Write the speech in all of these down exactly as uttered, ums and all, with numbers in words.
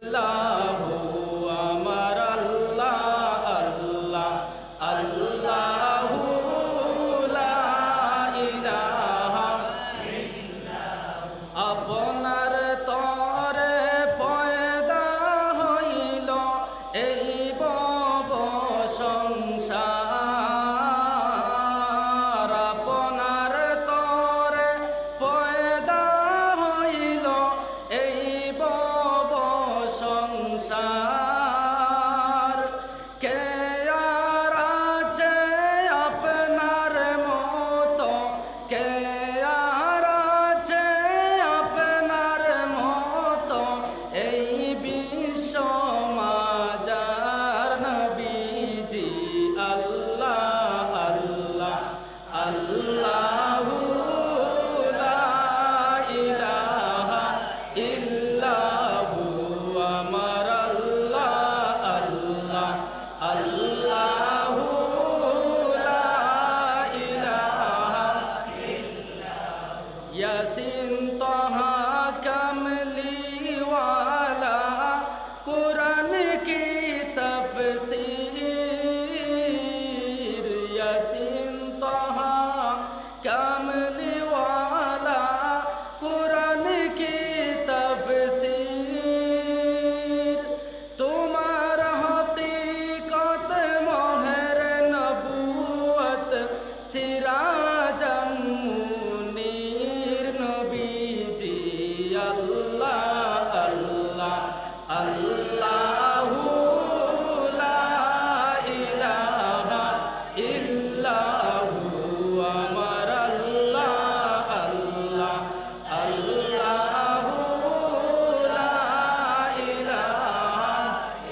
আল্লাহু আমার আল্লাহ, আল্লাহ, আল্লাহু লা ইলাহা ইল্লা। আপনার তরে পয়দা হইল এই ভব সংসার, আপনার তরে পয়দা হইল এই ভব সংসার। কে আর আছে আপনার মতো, কে আর আছে আপনার মতো এই বিশ্ব মাজার নবীজি। আল্লাহ, আল্লাহ, আল্লাহু লা ইলাহা ইল্লাহু আমার আল্লাহ, আল্লাহ, আল্লাহু লা ইলাহা। ইয়াসিন, তাহা, কামলিওয়ালা, কোরআন কি তফসির। ইয়াসিন, তাহা, কামলিওয়ালা, কোরআন কি তফসির। তোমার হকিকত, মাহের নবুয়ত, সিরাজাম মুনীর নবীজি। আল্লাহ, আল্লাহ, আল্লাহু লা ইলাহা ইল্লাহু আমার আল্লাহ, আল্লাহ, আল্লাহু লা ইলাহা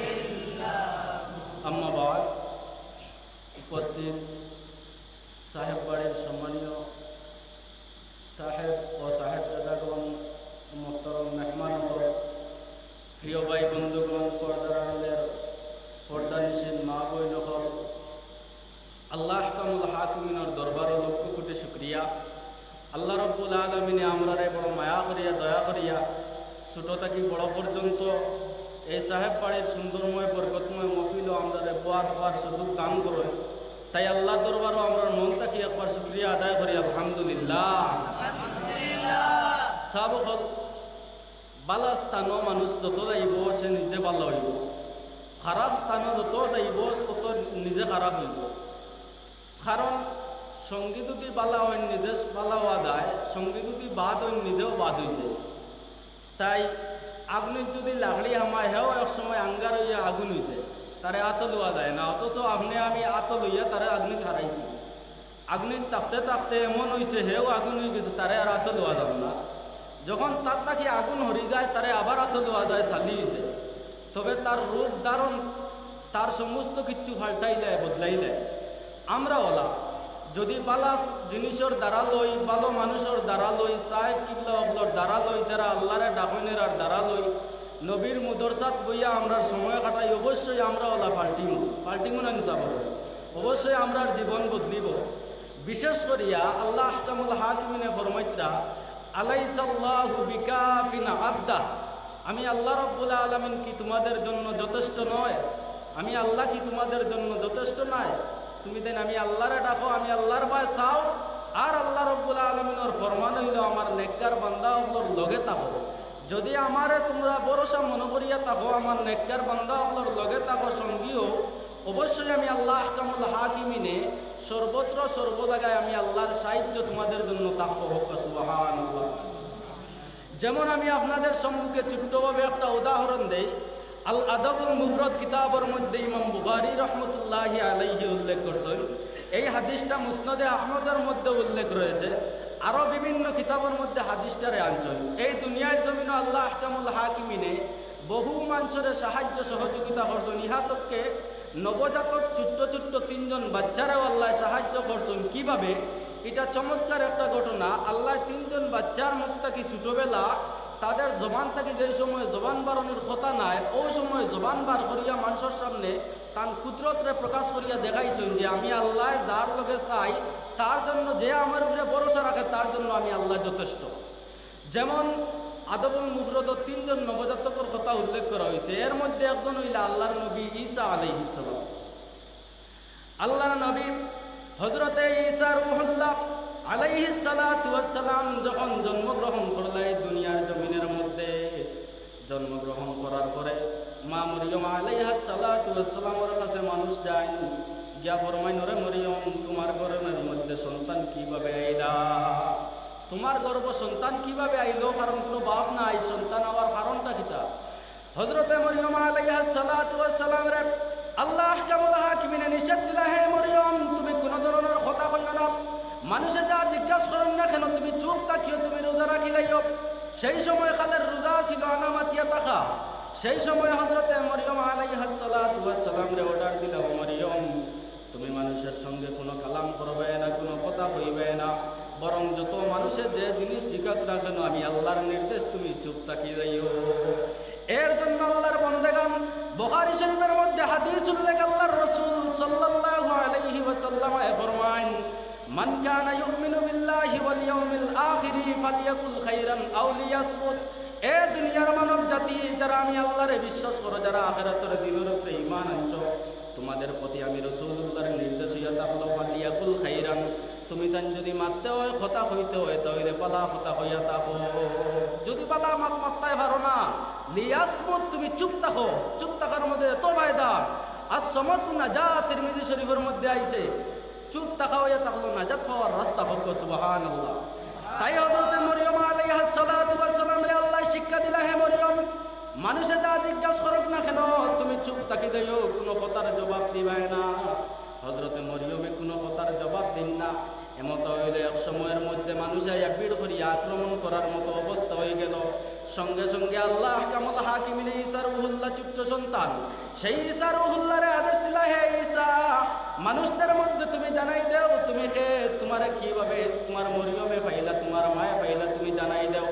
ইল্লাহু। আম্মা বাদ, উপস্থিত সাহেব বাড়ির সম্মানীয় সাহেব ও সাহেবজাদাগণ, মোহতরম মেহমান অকল, প্রিয় ভাই বন্ধুগণ, পর্দার আড়ালের পর্দানিশীন মা বইন অকল, আল্লাহ আহকামুল হাকিমিনর দরবারো লক্ষ কোটি শুকরিয়া। আল্লাহ রব্বুল আলামিনে আমরারে বড় মায়া করিয়া, দয়া করিয়া, ছোট থাকি বড় পর্যন্ত এই সাহেব বাড়ির সুন্দরময়, বরকতময় মহফিলো আমরারে বওয়ার, খাওয়ার সুযোগ দান করইন। তাই আল্লাহর দরবারো আমরার মন থাকি একবার শুকরিয়া আদায় করি, আলহামদুলিল্লাহ। সাব অকল, বালা স্থানো মানুষ যত যাইবো, সে নিজে বালা অইবো। খারাপ স্থানো যত যাইবো, তত নিজে খারাপ অইবো। কারণ সঙ্গী যুদি বালা অইন, নিজে বালা অওয়া যায়, সঙ্গী যুদি বাদ অইন, নিজেও বাদ অইযায়। তাই আগুনিত যুদি লাকড়ি হামায়, হেও এক সময় আঙ্গার অইয়া আগুন অইযায়, তারে আতো লওয়া যায় না। অথচ আপনে আমি আতো লইয়া তারে আগুনিত হারাইছি। আগুনিত থাকতে থাকতে এমন অইছে, হেও আগুন অইগেছে, তারে আর আতো লওয়া যার না। যখন তার থাকি আগুন হরি যায়, তারে আবার আতো লওয়া যায়, ছালি অইযায়। তবে তার রূপ ধারণ, তার সমস্ত কিচ্ছু পাল্টাইলায়, বদলাইলায়। আমরা অলা, যুদি বালা জিনিসর দ্বারা লই, ভালো মানুষর দ্বারা লই, সাহেব কিবলা অকলর দ্বারা লই, যারা আল্লাহরে ডাকইন এরার দ্বারা লই, নবীর মুদরসাত বইয়া আমরার সময় কাটাই, অবশ্যই আমরা অলা পাল্টিমু, পাল্টিমু না নি সাব? অবশ্যই আমরার জীবন বদলিবো। বিশেষ করিয়া আল্লাহ আহকামুল হাকিমিনে ফরমাইতরা, "আলাইসাল্লাহু বিকাফিন আবদাহ।" আমি আল্লাহ রব্বুল আলামিন কি তোমাদের জন্য যথেষ্ট নয়? আমি আল্লাহ কি তোমাদের জন্য যথেষ্ট নয়? তুমি দেন আমি আল্লাহরে ডাকো, আমি আল্লাহর বায় চাও, আর আল্লাহ রব্বুল আলামিনর ফরমান অইলো, আমার নেককার বান্দা অকলর লগে থাকো। যুদি আমারে তোমরা ভরসা মনো করিয়া থাকো, আমার নেককার বান্দা অকলর লগে থাকো, সঙ্গী অও, অবশ্যই আমি আল্লাহ আহকামুল হাকিমিনে সর্বত্র সর্বজাগায় আমি আল্লাহর সাহায্য তোমাদের জন্য থাকবো। হক্কা সুবহানাল্লাহ। যেমন আমি আপনাদের সম্মুখে ছোট্টভাবে একটা উদাহরণ দেই, আল আদাবুল মুফরাদ কিতাবর মধ্যে ইমাম বুখারী রহমতুল্লাহি আলাইহি উল্লেখ করছইন। এই হাদিসটা মুসনাদে আহমদর মধ্যে উল্লেখ রয়েছে, আরো বিভিন্ন কিতাবর মধ্যে হাদিসটারে আনছইন। এই দুনিয়ার জমিনো আল্লাহ আহকামুল হাকিমিনে বহু মানষরে সাহায্য সহযোগিতা করছইন। ইহা তককে নবজাতক ছোট্ট ছোট্ট তিনজন বাচ্চারেও আল্লাহ সাহায্য করছইন। কিভাবে? এটা চমৎকার একটা ঘটনা। আল্লাহ তিনজন বাচ্চার মুখ থাকি ছোটবেলা, তাদের জবান থাকি যেই সময় জবান বারনির কথা নাই, ওই সময় জবান বার করিয়া মানষর সামনে তান কুদরতরে প্রকাশ করিয়া দেখাইছইন যে আমি আল্লাহ যার লগে চাই, তার জন্য, যে আমার উপরে ভরসা রাখে, তার জন্য আমি আল্লাহ যথেষ্ট। যেমন আদবুল মুফরদো তিনজন নবজাতকর কথা উল্লেখ করা অইছে। এর মধ্যে একজন অইলা আল্লাহর নবী ঈসা আলাইহিস সালাম। আল্লাহর নবী হযরতে ঈসা রুহুল্লাহ আলাইহিস সালাতু ওয়াস সালাম যখন জন্মগ্রহণ করলা এই দুনিয়ার জমিনের মধ্যে, জন্মগ্রহণ করার পরে মা মরিয়ম আলাইহাস সালাতু ওয়াস সালামর কাছে মানুষ যাইন, গিয়া ফরমাইন, "ওরে মরিয়ম, তুমার গর্ভর মধ্যে সন্তান কিভাবে আইলা? তুমার গর্ভো সন্তান কিভাবে আইলো? কারণ কুনু বাপ নাই, সন্তান আওয়ার কারণটা কিতা?" হযরতে মরিয়ম আলাইহাস সালাতু ওয়াস সালামরে আল্লাহ আহকামুল হাকিমিনে নিষেধ দিলা, "হে মরিয়ম, তুমি কুনু ধরনর কথা কইও না। মানুষে যা জিজ্ঞাস করইন না কেন, তুমি চুপ থাকিও, তুমি রোজা রাখিলাইও।" সেই সময় কালের রোজা ছিল আনা মাতিয়া থাকা। সেই সময় হযরতে মরিয়ম আলাইহাস সালাতু ওয়াস সালামরে order দিলা, "ও মরিয়ম, তুমি মানুষের সঙ্গে কুনু কালাম করবায় না, কুনু কথা কইবায় না, বরং যত মানুষে যে জিনিস জিগাউক না কেন, আমি আল্লাহর নির্দেশ, তুমি চুপ থাকি যাইও।" এর জন্য আল্লাহর বন্দেগান, বুখারী শরীফের মধ্যে হাদিস উল্লেখ, আল্লাহর রাসূল সাল্লাল্লাহু আলাইহি ওয়াসাল্লাম ফরমাইন, "মান কানা ইউমিনু বিল্লাহি ওয়াল ইয়াউমিল আখিরি ফালইয়াকুল খাইরান আও লিয়াসমুত।" এ দুনিয়ার মানব জাতি, যারা আমি আল্লাহরে বিশ্বাস করো, যারা আখিরাতর দিনর উপরে ঈমান আনছো, তুমাদের প্রতি আমি রাসূলুল্লাহর নির্দেশ অইয়া থাকলো, "ফালইয়াকুল খাইরান।" তুমি তাইন যুদি মাততে অয়, কথা কইতে অয়, তা অইলে ভালা কথা কইয়া থাকো। যুদি ভালা মাত মাততায় পারো না, লিয়াসমুত, তুমি চুপ থাকো। চুপ থাকার মধ্যে এত ফায়দা। আর সমতু নাজাত, তিরমিজি শরীফের মধ্যে আইছে, চুপ থাকা অইয়া থাকলো নাজাত পাওয়ার রাস্তা। কউক্কা সুবহানাল্লাহ। তাই হযরতে মরিয়ম আলাইহাস সালাতু ওয়াস সালামরে আল্লায় শিক্ষা দিলা, "হে মরিয়ম, মানুষে যা জিজ্ঞাস করউক না কেন, তুমি চুপ থাকি যাইও, কুনু কথার জবাব দিবায় না।" হযরতে মরিয়মে কুনু কথার জবাব দিন না। এমত অইলো এক সময়র মধ্যে মানুষে আইয়া ভিড় করিয়া আক্রমণ করার মতো অবস্থা অইগেলো। সঙ্গে সঙ্গে আল্লাহ আহকামুল হাকিমিনে ঈসা রুহুল্লাহ ছোট্ট সন্তান, সেই ঈসা রুহুল্লাহরে আদেশ দিলা, "হে ঈসা, মানুষদের মধ্যে তুমি জানাই দেও তুমি কে, তুমারে কিভাবে তুমার মরিয়মে পাইলা, তুমার মায়ে পাইলা, তুমি জানাই দেও।"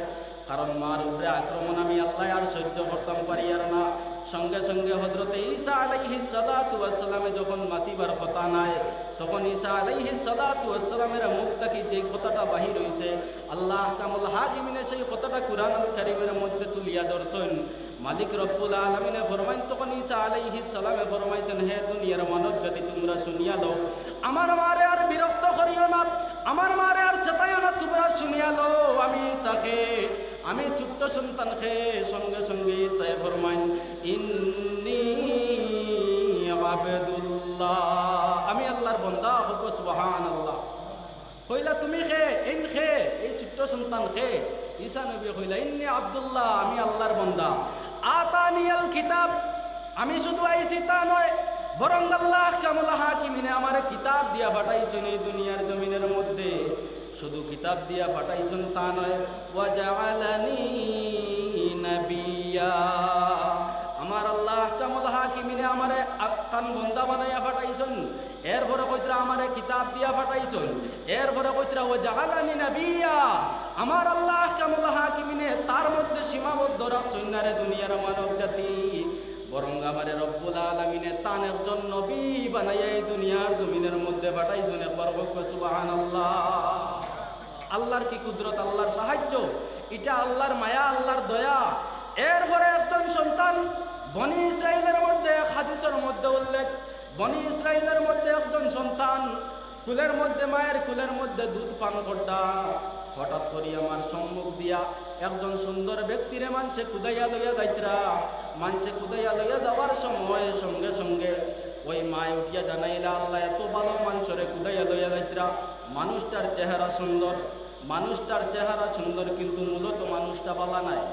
কারণ মার উপরে আক্রমণ আমি আল্লায় আর সহ্য করতাম পারিয়ার না। সঙ্গে সঙ্গে হযরতে ঈসা আলাইহিস সালাতু ওয়াস সালামে যখন মাতিবার কথা নায়, তখন ঈসা আলাইহিস সালাতু ওয়াস সালামের মুখ থাকি যেই কথাটা বাহির অইছে, আল্লাহ আহকামুল হাকিমিনে সেই কথাটা কুরআনুল কারীমের মধ্যে তুলিয়া ধরছইন। মালিক রব্বুল আলামিনে ফরমাইন, তখন ঈসা আলাইহিস সালামে ফরমাইছইন, "হে দুনিয়ার মানব জাতি, তুমরা শুনিয়া লও, আমার মারে আর বিরক্ত করিও না, আমার মারে আর সেতাইও না, তুমরা শুনিয়া লও, আমি ঈসা কে, আমি ছোট্ট সন্তান কে।" সঙ্গে সঙ্গে ঈসায় ফরমাইন, "ইন্নী আবদুল্লাহ, আমি আল্লাহর বন্দা।" কউক্কা সুবহানাল্লাহ। কইলা, "তুমি কে? ইন কে? এই ছোট্ট সন্তান কে?" ঈসা নবীয়ে কইলা, "ইন্নী আব্দুল্লাহ, আমি আল্লাহর বন্দা। আতানিয়াল কিতাব, আমি শুধু আইছি তা নয়, বরং আল্লাহ আহকামুল হাকিমিনে আমারে কিতাব দিয়া পাঠাইছইন এই দুনিয়ার জমিনের মধ্যে। শুধু কিতাব দিয়া পাঠাইছইন তা নয়, ওয়া জাআলানি নাবিয়্যা, আমার আল্লাহ আহকামুল হাকিমিনে আমারে আ-, তান বন্দা বানাইয়া পাঠাইছইন।" এরপরে কইতরা, "আমারে কিতাব দিয়া পাঠাইছইন।" এরপরে কইতরা, "ওয়া জাআলানি নাবিয়্যা, আমার আল্লাহ আহকামুল হাকিমিনে তার মধ্যে সীমাবদ্ধ রাখছইন না রে দুনিয়ার মানব জাতি, বরং আমারে রব্বুল আলামিনে তান একজন নবী বানাইয়া এই দুনিয়ার জমিনের মধ্যে পাঠাইছইন।" একবার কউক্কা সুবহানাল্লাহ। আল্লাহর কি কুদরত, আল্লাহর সাহায্য, ইটা আল্লাহর মায়া, আল্লাহর দয়া। এরপরে একজন সন্তান, বনি ইসরাইলের মধ্যে এক হাদিসের মধ্যে উল্লেখ, বনি ইসরাইলের মধ্যে একজন সন্তান কুলের মধ্যে, মায়ের কুলের মধ্যে দুধ পান করতা, হঠাৎ করি আমার সম্মুখ দিয়া একজন সুন্দর ব্যক্তিরে মানষে কুদাইয়া লইয়া যাইতরা। মানষে কুদাইয়া লইয়া যাওয়ার সময় সঙ্গে সঙ্গে ওই মায় উঠিয়া জানাইলা, "আল্লাহ, এত ভালা মানষরে কুদাইয়া লইয়া যাইতরা, মানুষটার চেহারা সুন্দর, মানুষটার চেহারা সুন্দর, কিন্তু মূলত মানুষটা ভালা নায়।"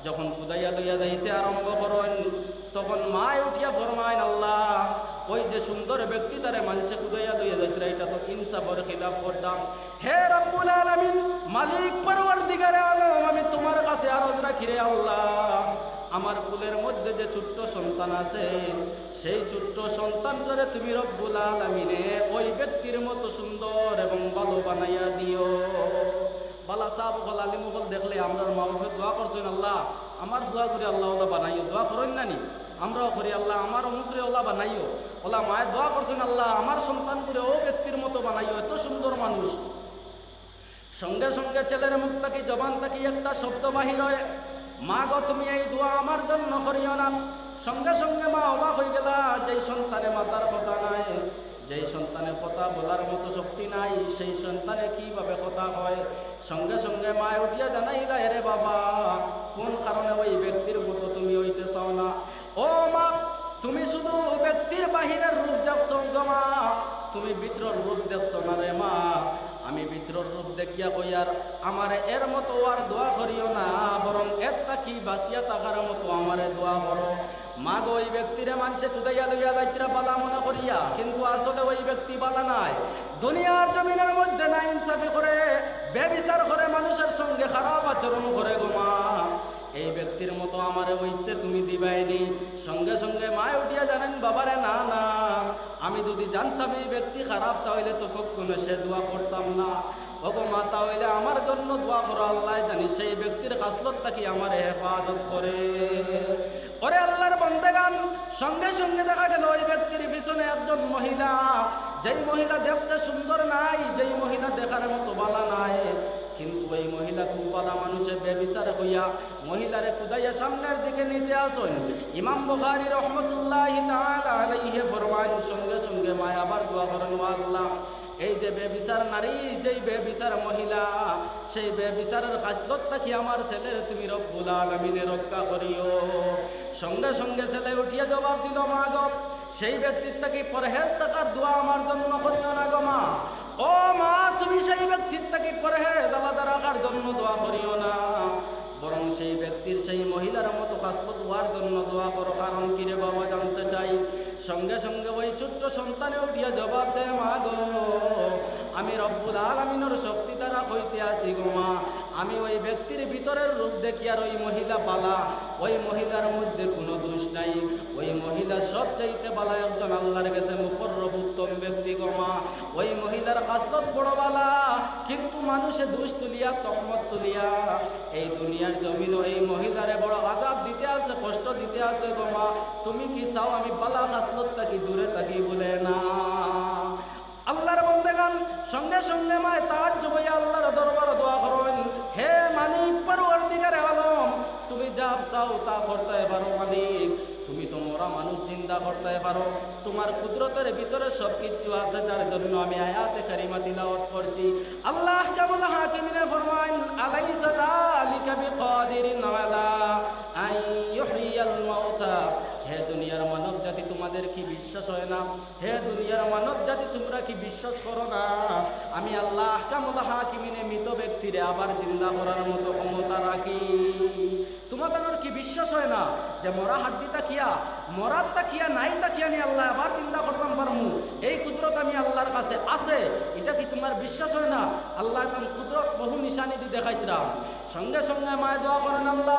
যখন কুদাইয়া লইয়া যাইতে আরম্ভ করইন, তখন মায় উঠিয়া ফরমাইন, "আল্লাহ, ওই যে সুন্দর ব্যক্তিটারে মানষে কুদাইয়া লইয়া যাইতরা, ইটা তো ইনসাফর খিলাফ করলাম। হে রব্বুল আলামিন, মালিক পরওয়ারদিগারে আলম, আমি তুমার কাছে আরজ রাখি রে আল্লাহ, আমার কুলের মধ্যে যে ছোট্ট সন্তান আছে, সেই ছোট্ট সন্তানটারে তুমি রব্বুল আলামিনে ওই ব্যক্তির মতো সুন্দর এবং ভালা বানাইয়া দিও।" ভালা সাব অকল, আলিম অকল দেখলে আমরার মা-বাপে দোয়া করছইন, "আল্লাহ, আমার ফুয়াগুরে আল্লাহ ওলা বানাইও।" দোয়া করইন না নি? আমরাও করি, "আল্লাহ, আমার অমুকরে ওলা বানাইও।" ওলা মায়ে দোয়া করছইন, "আল্লাহ, আমার সন্তানগুরে ও ব্যক্তির মতো বানাইও, এত সুন্দর মানুষ।" সঙ্গে সঙ্গে ছেলের মুখ থাকি, জবান থাকি একটা শব্দ বাহির অয়, "মা গো, তুমি এই দোয়া আমার জন্য করিও না।" সঙ্গে সঙ্গে মা অবাক অইগেলা, যেই সন্তানে মাতার কথা নাই, যেই সন্তানে কথা বলার মতো শক্তি নাই, সেই সন্তানে কিভাবে কথা কয়? সঙ্গে সঙ্গে মায় উঠিয়া জানাইলা, "এরে বাবা, কোন কারণে ওই ব্যক্তির মতো তুমি অইতে চাও না?" ও মা, তুমি শুধু ব্যক্তির বাহিরের রূপ দেখছো গো মা, তুমি ভিতরর রূপ দেখছো না রে মা। আমি ভিতরর রূপ দেখিয়া কইয়ার, আমারে এর মতো অওয়ার দোয়া করিও না, বরং এর থাকি বাঁচিয়া থাকার মতো আমারে দোয়া করো। মা গো, ওই ব্যক্তিরে মানষে কুদাইয়া লইয়া যাইতরা বালা মনে করিয়া, কিন্তু আসলে ওই ব্যক্তি বালা নায়। দুনিয়ার জমিনের মধ্যে নাইনসাফি করে, বেবিচার করে, মানুষের সঙ্গে খারাপ আচরণ করে গো মা। এই ব্যক্তির মতো আমারে অইতে তুমি দিবায়নি। সঙ্গে সঙ্গে মায় উঠিয়া জানাইন, "বাবারে, না, না, আমি যদি জানতাম এই ব্যক্তি খারাপ, তা অইলে তো কখনো সে দোয়া করতাম না। ওগো মা, তা অইলে আমার জন্য দোয়া করো, আল্লায় জানি সেই ব্যক্তির খাসলত থাকি আমারে হেফাজত করে।" ওরে আল্লাহর বন্দেগান, সঙ্গে সঙ্গে দেখা গেল ওই ব্যক্তির পিছনে একজন মহিলা, যেই মহিলা দেখতে সুন্দর নায়, যেই মহিলা দেখার মতো বালা নায়, কিন্তু ওই মহিলা খুব বালা মানুষে বেবিচার কইয়া মহিলারে কুদাইয়া সামনের দিকে নিতে আসইন। ইমাম বুখারী রহমতুল্লাহি তাআলা আলাইহি ফরমাইন, সঙ্গে সঙ্গে মায় আবার দোয়া করেন, "ও আল্লাহ, এই যে বেবিচার নারী, যেই বেবিচার মহিলা, সেই বেবিচারের খাসলত থাকি আমার ছেলেরে তুমি রব্বুল আলামিনে রক্ষা করিও।" সঙ্গে সঙ্গে ছেলে উঠিয়া জবাব দিল, "মা গো, সেই ব্যক্তির থাকি পরহেজ থাকার দোয়া আমার জন্য করিও না গো মা। ও মা, তুমি সেই ব্যক্তির থাকি পরহেজ আলাদা রাখার জন্য দোয়া করিও না, বরং সেই ব্যক্তির, সেই মহিলার মতো খাসলত অওয়ার জন্য দোয়া করো।" কারণ কি রে বাবা, জানতে চাই। সঙ্গে সঙ্গে ওই ছোট্ট সন্তানে উঠিয়া জবাব দেয়, "মা গো, আমি রব্বুল আলামিনর শক্তি দ্বারা কইতে আছি গো মা, আমি ওই ব্যক্তির ভিতরের রূপ দেখিয়ার ওই মহিলা বালা, ওই মহিলার মধ্যে কোনো দোষ নাই, ওই মহিলা সবচাইতে বালা একজন আল্লাহর গেছে মুকররব উত্তম ব্যক্তি গো মা, ওই মহিলার খাসলত বড় বালা, কিন্তু মানুষে দোষ তুলিয়া, তহমত তুলিয়া এই দুনিয়ার জমিনো এই মহিলারে বড় আজাব দিতে আছে, কষ্ট দিতে আছে গো মা, তুমি কি চাও আমি বালা খাসলত থাকি দূরে থাকি?" বলে, "না।" আল্লাহর বন্দেগান, সঙ্গে সঙ্গে মায় তাআজ্জুব অইয়া আল্লাহর দরবারো দোয়া করইন, "হে মালিক পরওয়ারদিগারে আলম, তুমি যা চাও তা করতায় পারো মালিক, তুমি তো মরা মানুষ জিন্দা করতায় পারো, তুমার কুদরতর ভিতরে সব কিচ্ছু আছে, যার জন্য আমি আয়াতে কারিমা তিলাওয়াত করছি।" আল্লাহ আহকামুল হাকিমিনে ফরমাইন, "আলাইসা যালিকা বিকাদিরিন আলা আন ইউহইয়াল মাউতা।" হে দুনিয়ার মানব জাতি, তোমাদের কি বিশ্বাস হয় না? হে দুনিয়ার মানব জাতি, তোমরা কি বিশ্বাস করো না আমি আল্লাহ আহকামুল হাকিমিনে মৃত ব্যক্তিরে আবার জিন্দা করার মতো ক্ষমতা রাখি? তোমাদের কি বিশ্বাস হয় না যে মরা হাড্ডি থাকিয়া, মরার থাকিয়া, নাই থাকিয়া আমি আল্লাহ আবার জিন্দা করতাম পারমু? এই কুদরত আমি আল্লাহর কাছে আছে, ইটা কি তোমার বিশ্বাস হয় না? আল্লাহ তান কুদরত বহু নিশানি দি দেখাইতরা। সঙ্গে সঙ্গে মায় দোয়া করেন, "আল্লাহ,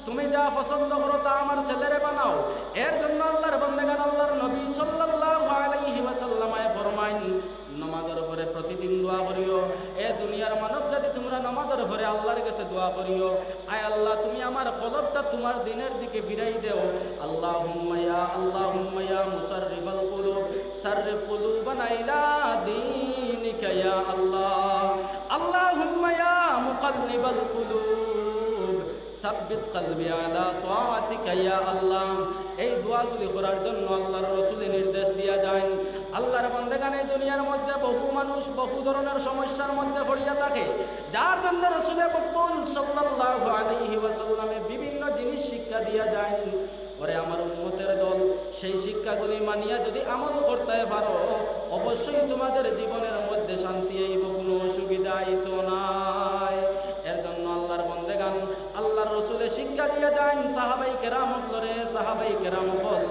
তুমি যা পছন্দ করো তা আমার ছেলেরে বানাও।" এর জন্য আল্লাহর বন্দেগান, আল্লাহর নবী সাল্লাল্লাহু আলাইহি ওয়াসাল্লামে ফরমাইন, নমাজর পরে প্রতিদিন দোয়া করিও। এ দুনিয়ার মানব জাতি, তোমরা নমাজর পরে আল্লাহর গেছে দোয়া করিও, "আয় আল্লাহ, তুমি আমার কলবটা তোমার দিনের দিকে ফিরাই দেও।" আল্লাহুম্মা ইয়া, আল্লাহুম্মা ইয়া মুসাররিফাল কুলুব, সাররিফ কুলুবানা ইলা দীনিকা ইয়া আল্লাহ। আল্লাহুম্মা ইয়া মুকাল্লিবাল কুলুব, সাব্বিত কলবি আলা তাআতিকা ইয়া আল্লাহ। এই দোয়াগুলি করার জন্য আল্লাহর রসুলে নির্দেশ দিয়া যাইন। আল্লাহর বন্দেগান, এই দুনিয়ার মধ্যে বহু মানুষ বহু ধরনের সমস্যার মধ্যে পড়িয়া থাকে, যার জন্য রসুলে মকবুল সাল্লাল্লাহু আলাইহি ওয়াসাল্লামে বিভিন্ন জিনিস শিক্ষা দিয়া যাইন। ওরে আমার উম্মতের দল, সেই শিক্ষাগুলি মানিয়া যদি আমল করতে পারো, অবশ্যই তোমাদের জীবনের মধ্যে শান্তি আইব, কোনো অসুবিধা আইতো নায়। এর জন্য আল্লাহর বন্দেগান, আল্লাহর রসুলে শিক্ষা দিয়া যাইন সাহাবাই কেরাম অকলরে, সাহাবাই কেরাম অকল,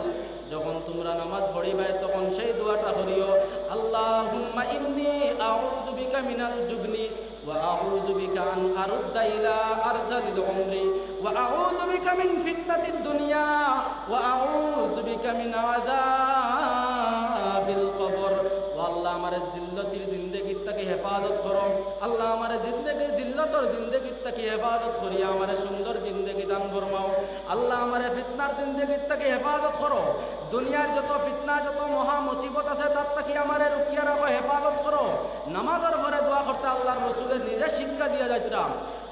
যখন তোমরা নামাজ পড়িবায়, তখন সেই দোয়াটা করিও, "আল্লাহুম্মা ইন্নী আউযু বিকা মিনাল জুবনি, ওয়া আউযু বিকা আন আরুদ্দা ইলা আরযালিল উমরি, ওয়া আউযু বিকা মিন ফিতনাতিদ দুনিয়া, ওয়া আউযু বিকা মিন আযাবিল কবর।" ও আল্লাহ, আমারে জিল্লতির জিন্দেগির থাকি হেফাজত করো। আল্লাহ, আমারে জিন্দেগি, জিল্লতর জিন্দেগির থাকি হেফাজত করিয়া আমারে সুন্দর জিন্দেগি দান ফরমাও। আল্লাহ, আমারে ফিতনার জিন্দেগির থাকি হেফাজত করো। দুনিয়ার যত ফিতনা, যত মহা মুসিবত আছে, তার থাকি আমারে রুকিয়া রাখো, হেফাজত করো। নামাজর পরে দোয়া করতে আল্লাহর রসুলে নিজে শিক্ষা দিয়া যাইতরা।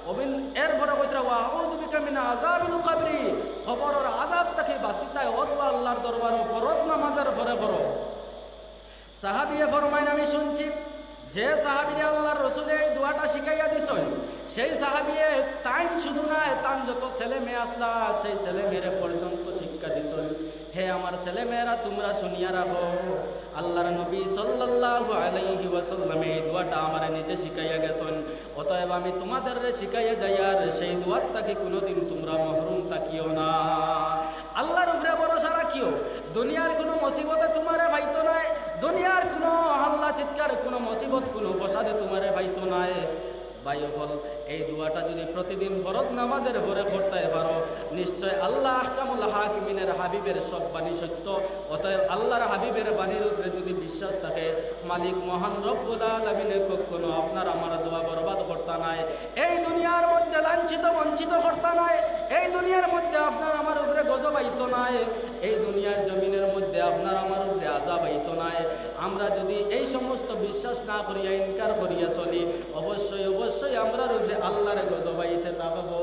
অবিন-, এরপরে কইতরা, "ওয়া আউযু বিকা মিন আযাবিল কবরি", কবরর আযাব থাকি বাঁচিতায় অউ দোয়া আল্লাহর দরবারো ফরজ নামাজের পরে করো। সাহাবিয়ে ফরমাইন, আমি শুনছি যে সাহাবিরে আল্লাহর রসুলে এই দোয়াটা শিখাইয়া দিছইন, সেই সাহাবিয়ে তাইন শুধু নায়, তান যত ছেলে মেয়ে আসলা, সেই ছেলে মেয়েরে পর্যন্ত শিক্ষা দিছইন। হে আমার ছেলে মেয়েরা, তোমরা শুনিয়া রাখো, আল্লাহর নবী সাল্লাল্লাহু আলাইহি ওয়াসাল্লামে এই দোয়াটা আমারে নিজে শিখাইয়া গেছইন। অতএব আমি তোমাদেররে শিখাইয়া যাইয়ার, সেই দোয়ার থাকি কোনোদিন তোমরা মহরুম থাকিও না। আল্লাহর উপরে ভরসা রাখিও, দুনিয়ার কোনো মুসিবতে তোমারে পাইতো নায়, দুনিয়ার কোনো হাল্লা চিৎকার, কোনো মুসিবত, কোনো ফসাদে তোমারে পাইতো নায়। ভাই অকল, এই দোয়াটা যদি প্রতিদিন ফরজ নামাজের পরে করতায় পারো, নিশ্চয় আল্লাহ আহকামুল হাকিমিনের হাবিবের সব বাণী সত্য। অতএব আল্লাহর হাবিবের বাণীর উপরে যদি বিশ্বাস থাকে, মালিক মহান রব্বুল আলামিনে কখনো আপনার আমার দোয়া বরবাদ করতা নায়। এই দুনিয়ার মধ্যে লাঞ্ছিত বঞ্চিত করতা নায়, এই দুনিয়ার মধ্যে আপনার আমার উপরে গজব আইতো নায়, এই দুনিয়ার জমিনের মধ্যে আপনার আমার উপরে আযাব আইতো নায়। আমরা যদি এই সমস্ত বিশ্বাস না করিয়া, ইনকার করিয়া চলি, অবশ্যই, অবশ্যই আমরার উপরে আল্লাহর গজব আইতে থাকবো।